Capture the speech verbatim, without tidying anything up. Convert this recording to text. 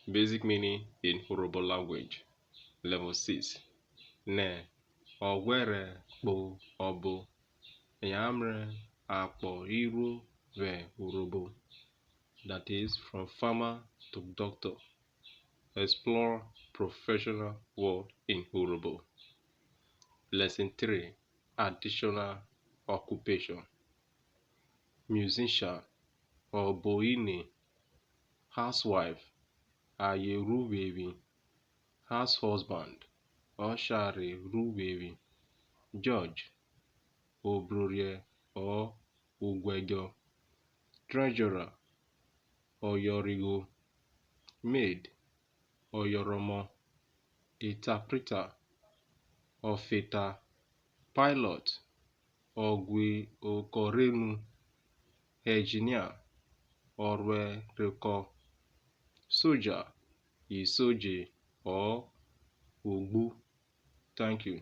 Basic meaning in Urhobo language, level six. Nẹ ọghwẹrẹ kpo ọbo, eyan mrẹ akpọ iruo vwẹ Urhobo, that is, from farmer to doctor. Explore professional world in Urhobo. Lesson three, additional occupation. Musician, ọbo ini. Housewife, aye rẹ uwevwi. House husband, ọshare rẹ uwevwi. Judge, obrorhiẹ or uguẹdjọ. Treasurer, ọyọrigho. Maid, ọyọrọmọ. Interpreter, ọfeta. Pilot, ọghwiokọ rẹ enu. Engineer, ọrhuẹrokọ. Soldier, isodje or ogbu. Thank you.